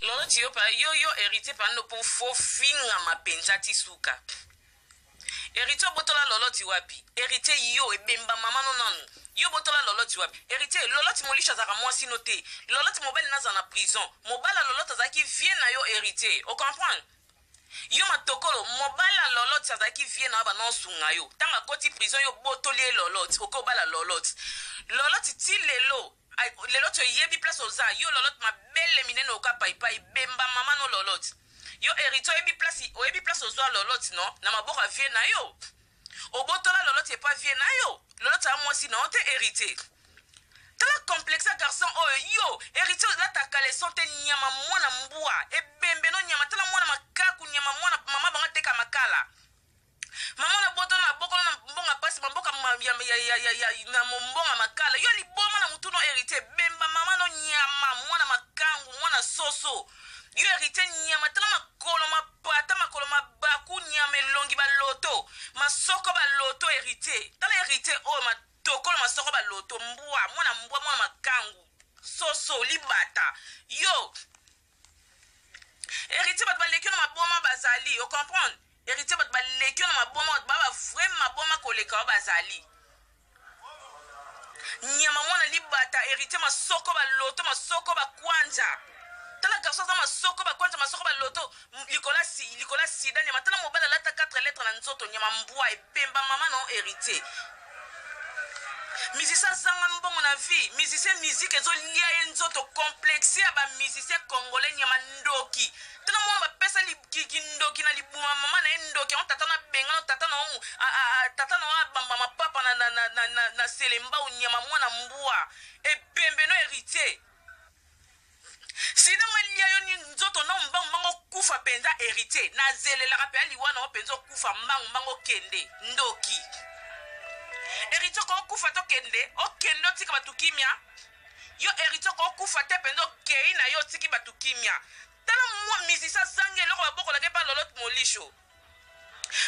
Loloti yo pa yo yo heritier pando po fo fingama penza ti suka. Heritier obotola loloti wapi? Heritier yo ebemba mama no nanu. Yo botola loloti wapi? Heritier loloti molisho azalaka mwasi no te. Loloti mobali naza na prison. Mobala loloti azalaki vie na yo heritier. O comprendre? Yo matokolo mobala loloti azalaki vie na yo bana osunga yo. Tanga akoti prison yo botoli ye loloti. Okobala loloti. Loloti ti lelo lelo ti oyebi place oza yo lolot mabele minene oka paipai bemba mama no lolot yo héritier oyebi place oyebi place ozwa lolot no na maboko ya vie na yo obotola lolot epa vie na yo lolot ya mwasi na yo te héritier tala complexe ya garçon oyo yo héritier olata caleçon te nyama mwana mbwa ebembe no nyama tala mwana makaku nyama mwana mama bango ateka makala Mama na boto na bokolo na mbonga pasi mamboka ya, ya, ya, ya, ya, na mombonga makala yo liboma na mutu no héritier bemba mama no nyama mwana makangu mwana soso yo héritier nyama tala makolo mapata makolo mabaku nyama elongi baloto masoko baloto héritier tala héritier oyo matokolo masoko baloto mbwa mwana mbwa mwana makangu soso libata yo Héritier bato baleki yo na maboma bazali o comprendre Héritier bato baleki yo na maboma bato ba ba vrai maboma koleka yo bazali nyama mwana libata héritier masoko baloto masoko bakwanja tala garçon aza masoko bakwanja masoko baloto likola si likola sida nyama tala mobali alata 4 lettres na nzoto nyama mbwa ebemba mama na héritier musicien azanga mbongo na vie musicien musique ezolia ye nzoto complexe ya bamusicien congolais nyama ndoki tala mwana bapesa kindoki na libuma mama na ye ndoki yango tata na bengana tata na tata na abamba mapapa na, na, na, na, na, na selembau nyama mwana mbwa ebembe no héritier Sida ngo elia yo nzoto no mbangu mbangu okufa penza heritier nazelelaka mpenza liwa na yo mpenza okufa mbangu mbangu okende ndoki heritier okokufa te okende okende otika bato kimia yo heritier okokufa te mpenza okei na yo otiki bato kimia tala mwa musicien azangi eloko babokolaka epa lolot molisho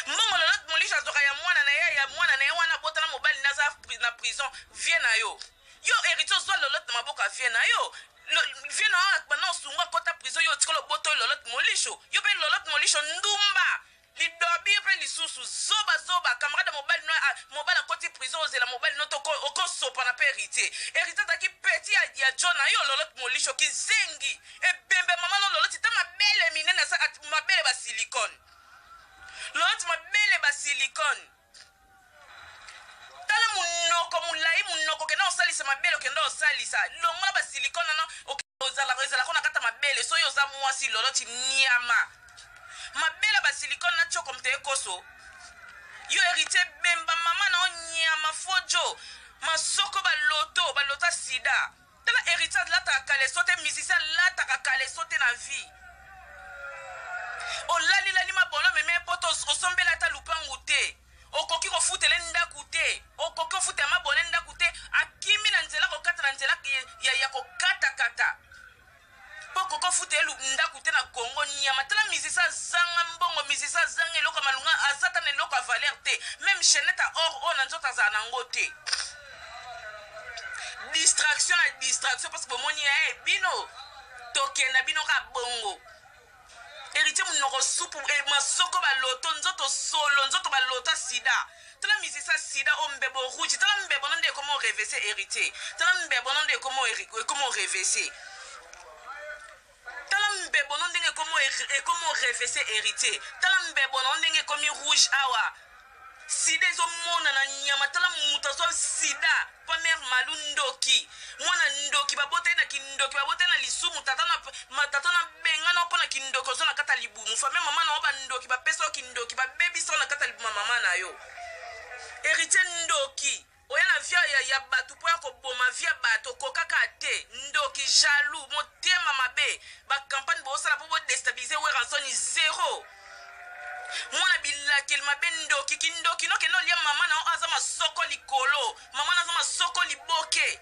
mbongo lolot molisho azwaka ya mwana na ye ya mwana na ye wana abotana mobali naza na prison vie na yo yo héritier ozwa lolot na maboko ya vie na yo vie na yo banda osunga akota prison yo otikala oboto lolot molisho yo mpe lolot molisho ndumba lidobi yo mpe lisusu zoba zoba camarade ya mobali no mobali akoti prison ozela mobali no to okosopana mpe héritier héritier azalaki petit ya, ya jo na yo lolot molisho kizengi ebembe mama no loloti ta mabele minene mabele ba silicone loloti mabele ba silicone tala munoko molai munoko okenda kosalisa mabele okenda kosalisa longola ba silicone wana ozalaka ezalaka na kata mabele soki oza mwasi loloti niama mabele ba silicone na choko moto ekoso yo héritier bemba mama na yo nyama fojo masoko baloto balota sida Tala heritier alataka caleçon te musicien alataka caleçon te na vie. Olali lali mabolo meme poto osombela ata lupangu te. Okoki kofutele ndaku te. Okoki ofutela mabole ndaku te. Akimi na nzela kokata na nzela ya, ya kokata kata. Po koko futela ndaku te na Congo nyama. Tala musicien azanga mbongo musicien azanga eloko ya malunga aza ata na eloko ya valeur te. Meme chaînette ya or oyo na nzoto azala na ngo te. Distraction na distraction parce que bomoni eh bino tokenda bino ka bongo. Héritier munoko supu eh, masoko baloto nzoto solo nzoto balota sida tala musicien sida o mbebo rouge tala mbebo no nde ekoma orevese héritier tala mbebo no nde ekoma orevese tala mbebo no ndenge ekoma orevese héritier tala mbebo no ndenge ekomi rouge awa Sida ezo monana nyama tala mutu azwa sida pa mère malu ndoki mwana ndoki babota ye na kindoki babota ye na lisumu tata na ma tata na bengana yo mpo na kindoki ozwa na kati ya libumu famille mama na yo bandoki bapesa yo kindoki babebisa yo na kati ya libumu ya mama na yo héritier ndoki oya na vie ya, ya bato mpo ya koboma vie ya bato okokaka te ndoki jaloux motema mabe bacampagne bosala mpo bodestabilize werrason zero mwana bilakeli mabe ndoki kindoki nokende olia mama na yo aza masoko likolo mama na aza masoko liboke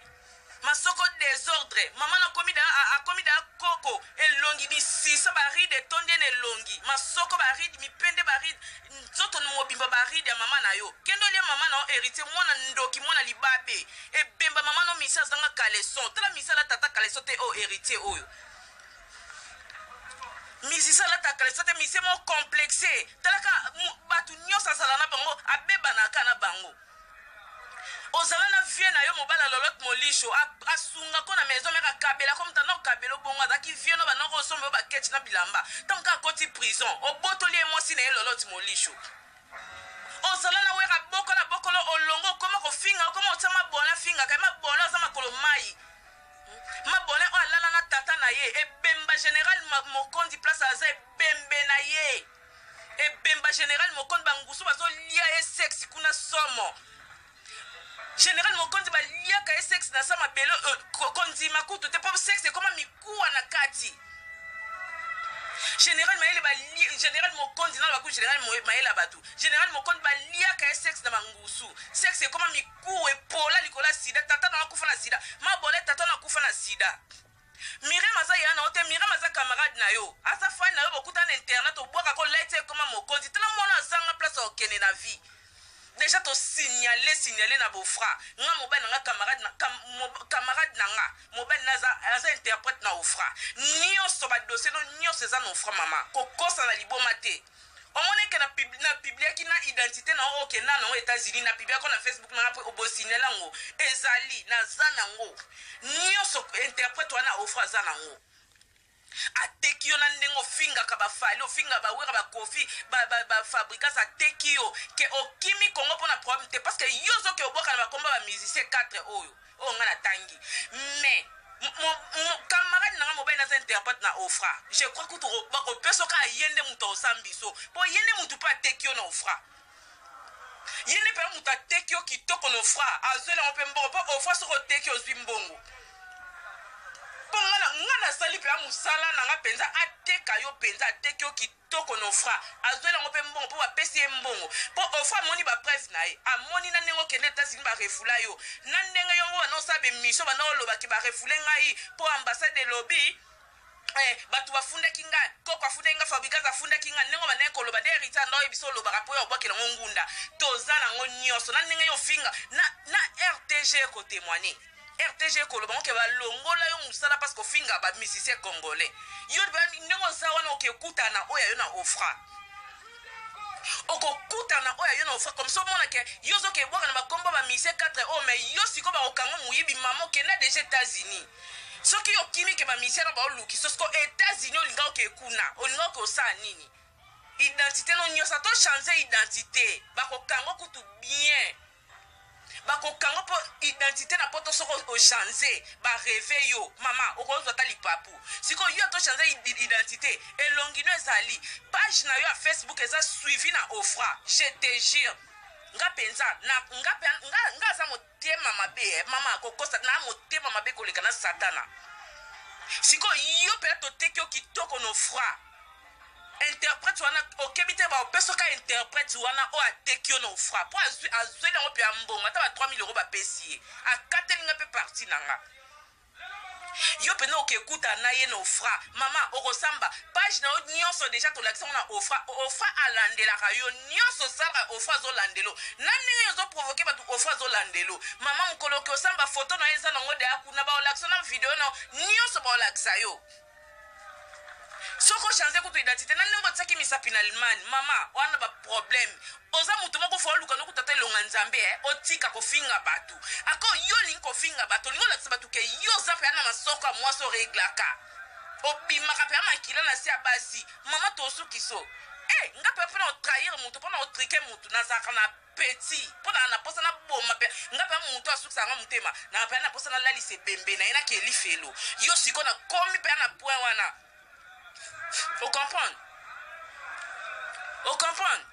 masoko desordre mama na akomi da akomi da koko elongi misisa baride etondi ye na elongi masoko baride mipende baride nzoto mobimba baride ya mama na yo kende olia mama na yo héritier mwana ndoki mwana libabe ebemba mama no misi azanga caleçon tala misi alata ata caleçon te oyo héritier oyo. Musicien alata caleçon te, musicien moko complexe. Talaka bato nyonso azala na bango, abebanaka na bango. Ozala na vie na yo mobala Lolotte Molisho asunga ko na maison mère akabela ko mutanda okabela obongo azalaki vie no banoko osomba yo ba ketch na bilamba ntango kaka akoti prison obotoli ye mwasi na ye Lolotte Molisho. Ozala na wera bokola bokolo olongo okoma kofinga okoma otia mabona afingaka ye mabona aza makolo mayi mabona oyo alala na tata na ye ebemba general mokonzi place aza ebembe na ye ebemba general mokonzi bangusu bazolia ye sexe kuna somo general mokonzi baliaka ye sexe na sa mabele euh, kondima kutu te mpo sexe ekoma mikuwa na kati General mayele ba general mokonzi na baku general mayele ya batu general mokonzi baliaka ye sexe na mangusu sexe ekoma mikuwa epola likolo ya sida tata na akufa na sida mabole tata na akufa na sida Miriam aza ya na yo te Miriam aza camarade na yo aza fan na yo bokutana na internet obwaka ko light ekoma mokonzi tala mwana azanga place okende na vie Dejà to signale signale na bofra nga mobali na nga camarade na cam, mo, camarade na nga mobali na aza aza interprète na ofra nionso ba dossier no nionso eza na ofra mama kokosa na liboma te omoni ke na pub, na publiaki na identité na oyo okenda na yango États-Unis na publiaki na Facebook na nga mpe obosignale yango ezali naza nango nionso interprète wana ofra aza nango Ateki yo na ndenge ofingaka ba Fally, ofinga ba Werra, ba Koffi, ba ba ba Fabricas ateki yo que okimi Congo pona problème te parce que yo ozo ke obwaka na ba kombo ya ba musiciens 4 oyo oyo nga na tangi mais camarade na nga mobali naza interprète na Ofra je crois kutu bakopesa kaka ye nde moto akosambiso po ye nde motu mpe ateki yo na Ofra ye nde mpe moto ateki yo kitoko na Ofra azweli yango mpe mbongo mpo Ofra soki oteki ozwi mbongo mpo nga na nga nasali mpenza mosala na nga mpenza ateka yo mpenza ateki yo kitoko na ofra azweli yango mpe mbongo mpo bapesi ye mbongo mpo ofra amoni bapreuve na ye amoni na ndenge okende Etats-Unis barefula yo na ndenge yongo bana osala bemission bana olobaki barefule ngai mpo ambassade elobi eh, bato bafundaki nga koko afundaki nga fabricas afundaki nga ndenge obandaki koloba nde heritier anda oyebisa olobaka mpo yo obwakela yango ngunda toza nango nyonso na ndenge yo ofinga na, na rtg ekotemoigne rtg ekoloba ngo ke balongola yo mosala parce que ofinga ba musicien congolais yo ndenge oza wana okekutana oyo ya yo na ofra okokutana oyo ya yo na ofra comme ça omona ke yo ozoke ebwaka na bakombo ba musicien 4 oyo mais yo sikoyo bakokanga moyibi mama okenda deja États-Unis Soki yo okimi ke ba musiciens na bao luki so siko Etats Unis olinga oke kuna olinga oke osala nini identite no nyoso ata ochange identite bakokanga kutu bien bakokanga mpo identite na poto soki ochange bareve yo mama okozwa ata lipapu sikoyo yo ata ochange identite elongi no ezali page na yo ya facebook eza suivi na ofra je te jure nga mpenza nga, nga, nga aza Motema mabe eh mama kokosa na motema mabe koleka na satana sikoyo yo pena toteki yo kitoko no fra interprète wana okebi te baopesa ka interprète wana oyo ateki yo na ofra mpo azweli yango mpe ya mbongo ata ba 3000 euro bapesi ye akateli nga mpe parti na nga Yo pena okekuta na ye na ofra mama okosamba page na yo nionso dejà tolakisa ngo na ofra ofra alandelaka yo nionso osalaka ofra azolandelo na ndenge yo ozo provoque batu ofra azolandelo mama mokolo oke osamba photo na yo eza nango deya kuna baolakisa na video na nionso baolakisa yo soki ochange kutu identité na ndenge otiaki misapi na allemagne mama wana ba problème oza moto moko fo oluka nokuta ata elonga nzambe eh, otika kofinga bato ako yo olingi kofinga bato olingi olakisa bato ke yo oza mpenza na masoko ya mwasi oreglaka obimaka mpenza makila na se ya basi mama tosukiso eh, nga mpenza mpona otrahir moto mpona otrike moto nazalaka na petit mpo na na posa na boma pe nga pe mutu asukisa nga motema na pe na posa na lalisa ebembe na ye na ke lifelo yo siko na komi pe na point wana o comprendre o comprendre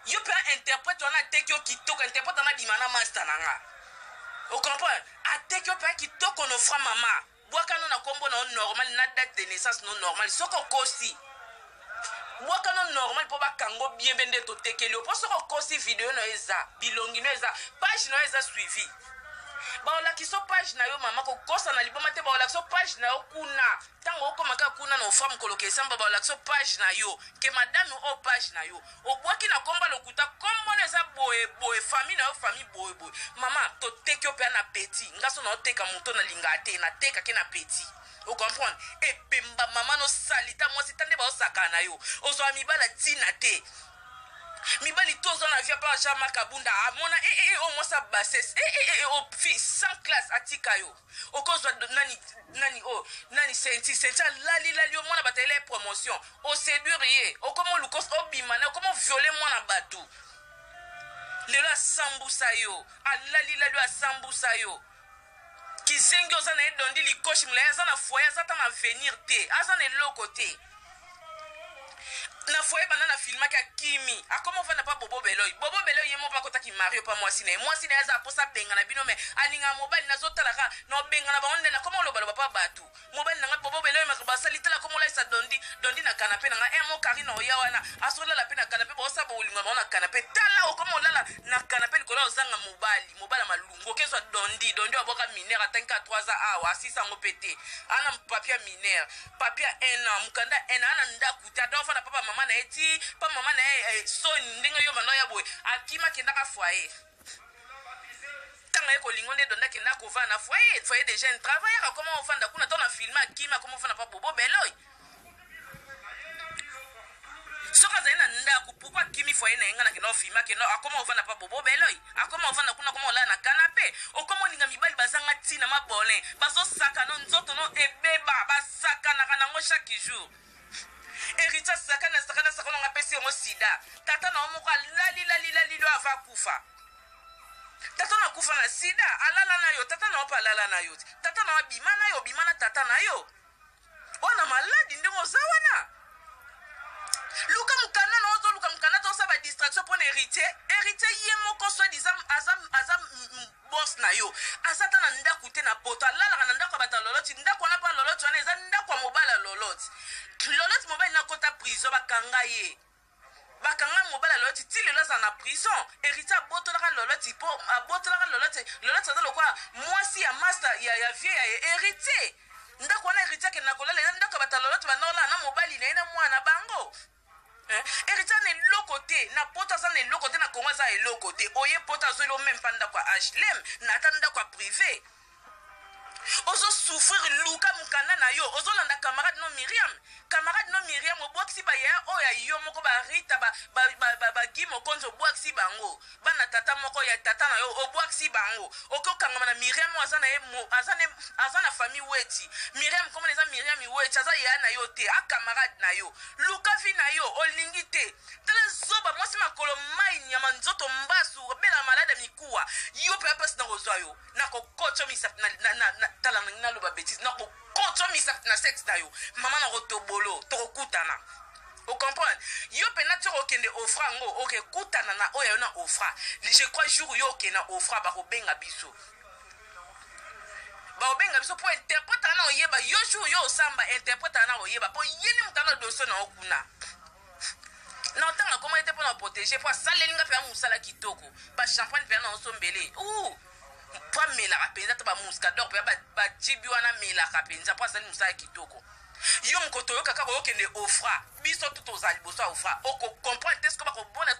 yo pe interprète wana ateki yo kitoko interprète wana abima na master na nga o comprendre ateki yo pe kitoko no fra mama Bwaka no na kombo na yo normal na date de naissance no normal soki okosi bwaka no normal mpo bakango bien be nde totekeli yo mpo soki okosi video na yo eza bilongi no eza page na yo eza suivi baolakisa page na yo mama kokosa na liboma te baolakisa page na yo kuna ntango okoma kaka kuna na ofra mokolo kesamba baolakisa page na yo ke madame oyo page na yo Obwaki na kombo ya lokuta kombo na eza boye boye famille na yo famille boye boye mama toteki yo pea na petit nga so na oteka moto na lingaka te na teka ke na petit Ocomprendre? Ebemba mama no salita mwasi ta nde baosakana na yo. Ozwa mibala ntina te. Mibali to oza na vie pa Jean Marc Abunda amona eh eh eh o mwasi ya bassesse eh eh eh o fille sans classe atika yo. Okozwa nani nani o oh, nani senti senti alali lali yo mwana bato ayela promotion o séduire ye okoma oluka obima na okoma viole mwana bato lelo asambusa yo alali lali yo asambusa yo. Kizengi oza na ye dondi likoshi mulayi aza na foyer aza ata na avenir te aza na eloko te na foyer banda na filmaki akimi akoma ofanda pa bobo beloy bobo beloy ye moko akotaki mario pa mwasi na ye mwasi na ye aza posa abengana bino me alingaka mobali nazotalaka na obengana bango nde nakoma olobaloba pa bato Mobali na nga bobo bele oyo makambo asali tala komo olaisa dondi dondi na canape na nga eh mo Carine oya wana azolala pe na canape baosala bolingo na bango na canape tala okoma olala na canape likolo ya ozanga mobali mobali ya malungu okezwa dondi dondi oyo abwaka mineur atangi kaka 3 ans awa asisa yango pe te ana papier ya mineur papier ya 1 an mokanda 1 an ana ndaku te ata ofanda pa ba mama na ye ti pa mama na ye eh, soni ndenge yo banda oya boye akima akendaka foyer Tanga ye kolingo nde donda kenda kovanda na foyer foyer de jeune travailleur akoma ofanda kuna to na filme akimi akoma ofanda pa bobo beloy soki azali na ndako pourkui akimi foyer na ye ngai nakenda ofilme akenda akoma ofanda pa bobo beloy akoma ofanda kuna akoma olala na kanape okoma olinga mibali bazanga ntina mabolin bazosaka no nzoto no ebeba basakanaka nango chaque jour Heritier sakana sakana sakana nga pesi yango sida tata na yo moko alali lali lali lo ava kufa tata na kufa na sida alala na yo tata na yo mpe alala na yo tata na yo abima na yo obima na tata na yo oyo na maladi ndenge oza wana luka mokanda na ozoluka mokanda te osala badistraction mpo na héritier héritier ye moko soit disant aza, aza Boss na yo aza ata na ndaku te na poto alalaka na ndaku ya bato ya loloti ndaku wana pa loloti wana eza ndaku ya mobali ya loloti loloti mobali na kota prison bakanga ye bakanga mobali ya loloti ti lelo aza na prison heritier abotolaka loloti po abotolaka loloti loloti aza lokola mwasi ya master ya, ya vie ya heritier ndako wana heritier akenda kolala eza ndako ya bato ya loloti banda kolala na mobali na ye na mwana bango Eh, Heritier na eloko te na poto aza na eloko te na Congo aza eloko te oye poto azweli yo meme pa ndako ya HLM na ata ndako ya privé ozo souffrir luka mokanda na yo ozolanda camarade no Miriam camarade no Miriam obwakisi bayaya oyo ya yo moko ba Rita ba, ba, ba, ba, ba Guy Mokonzi obwakisi bango bana tata moko ya tata na yo obwakisi bango oke okangama na Miriam oyo aza na ye aza na aza na famille Wetshi Miriam komona eza Miriam Wetshi aza yaya na yo te a camarade na yo luka vie na yo olingi te tala zoba mwasi makolo mai nyama nzoto mbasu obela malade ya mikuwa yo mpe apasi na kozwa yo na kokotyo misapi na, na, na, na tala naloba betise na kokotyo misapi na sexe na yo mama na kotobolo tokokutana ocomprendre yo mpena ti okokende ofra yango okekutana na oyo yo na ofra je crois jour yo okende na ofra bakobenga biso bakobenga biso mpo interprète wana oyeba yo jour yo osamba interprète wana oyeba mpo ye nde moto ana dossier na yo kuna na ntanga akoma ye te mpo na protege mpo asaleli nga mpenza mosala kitoko bachampagne mpenza na osombele mpo amelaka mpenza to bamuscador mpenza bajibi wana amelaka mpenza mpo asali mosala kitoko Yo moko toyoka kaka okende ofra biso tout tozala liboso ya ofra oko comprendre te siko bakobona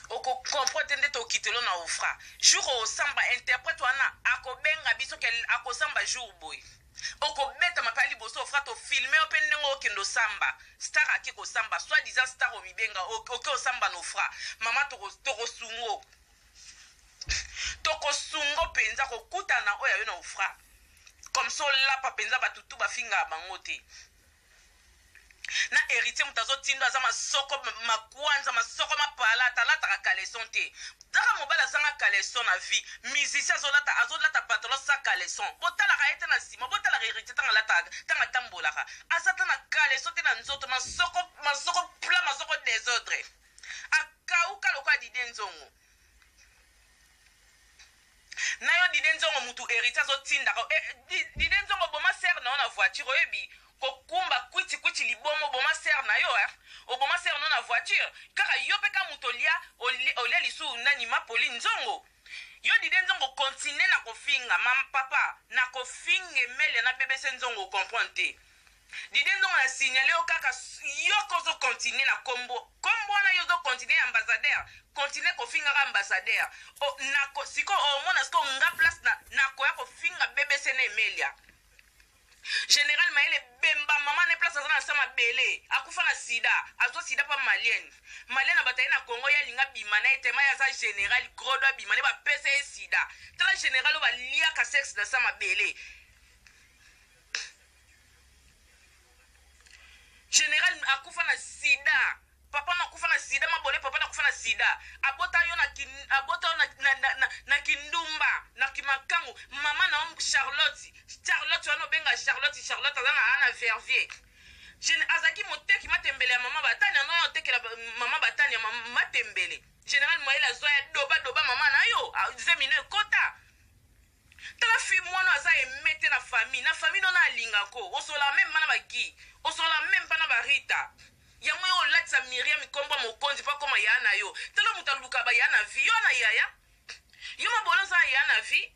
oko comprendre te nde tokitelo na ofra jour osamba interprète wana akobenga biso ke akosamba jour boye okobetama mpe liboso ofra tofilme yo mpe ndenge okende osamba star ake kosamba soit disant star omibenga oke osamba na ofra mama tokosungo tokosungo mpenza kokutana oyo ayo na ofra Comme ça olapa penza batu tout bafingaka bango te. Na heritier moto azotindo aza masoko makwanza masoko mapalata alataka caleçon te. Zaka mobali azanga caleçon na vie. Musicien azolata azolata pantalon sans caleçon. Botalaka ye te na nsima, botalaka heritier ntango alataka ntango atambolaka. Aza ata na caleçon te na nzoto masoko masoko plat masoko desordre. Akauka lokola Didier Nzongo. Na yo Didier Nzongo mutu heritier azo tindaka eh, Didier Nzongo boma sœur na yo na voiture oyebi kokumba kwiti kwiti libomo boma sœur na yo eh? oboma sœur no na voiture kaka yo pe ka mutu olia olia lisusu nani mapoli Nzongo yo Didier Nzongo continue na kofinga mam papa na kofinga emelia na BBC Nzongo comprendre te Didier Nzongo na signale yo kaka yo ko ozo continuer na kombo kombo wana yo ozo continuer ya ambassadeur continuer kofinga ka ambassadeur o na ko siko omona siko nga place na nakoya kofinga BBC na Emelia. General Mayele bemba mama ne place aza na sa mabele akufa na sida azwa sida pa malienne malienne abata ye na Congo ye alinga bima na ye tema ye aza general grodo abima ne bapesa ye sida tala general oyo baliaka sexe na sa mabele. General akufa na sida papa na akufa na sida mabole papa na akufa na sida abota yo na kin, abota yo na, na, na, na, na kindumba na kimakangu mama na yo Charlotte Charlotte wana obenga Charlotte Charlotte aza na ana vervier Gen, azalaki moteki matembele ya mama batani ano otekela mama batani ya matembele General Mayele azwa ya doba doba mama na yo zemino ekota. Tala fille mwana aza aime te na famille na famille nona alinga ko osola meme pas na ba Guy osola meme pas na ba Rita yango yo olatisa Miriam kombo ya mokonzi po akoma yaya na yo tala moto aluka ba yaya na vie yo na yaya yo mabolo oza na yaya na vie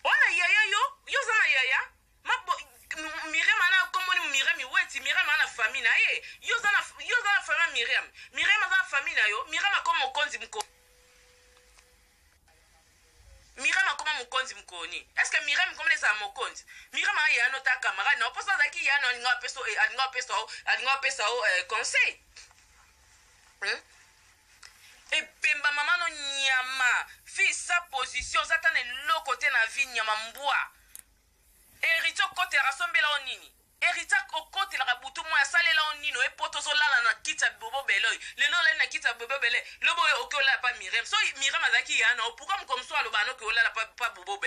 wana yaya yo yo oza na yaya mabo Miriam ana kombo ni Miriam Iweti Miriam ana famille na ye yo oza na yo oza na famille ya Miriam Miriam aza na famille na yo Miriam akoma mokonzi moko Miriam akoma mokonzi mokoni. Est ce que Miriam komona ezala mokonzi? Miriam aza yaya no ta camarade na yo poso azalaki yaya no alinga apesa eh, alinga apesa o alinga apesa o eh, conseil. Hmm? Ebemba mama no nyama fille sa position oza ata na eloko te na vie nyama mbwa. Heritier okotelaka asombela yo nini? Heritier okotelaka butu moyi asalela yo nini? Oye poto ozolala na kiti ya bobo beloy lelo olali na kiti ya bobo bele lobi oye oke olala pa Miriam soki Miriam azalaki yaya na yo pourquoi mokolo mosusu alobaka noki olala pa, pa bobo bele?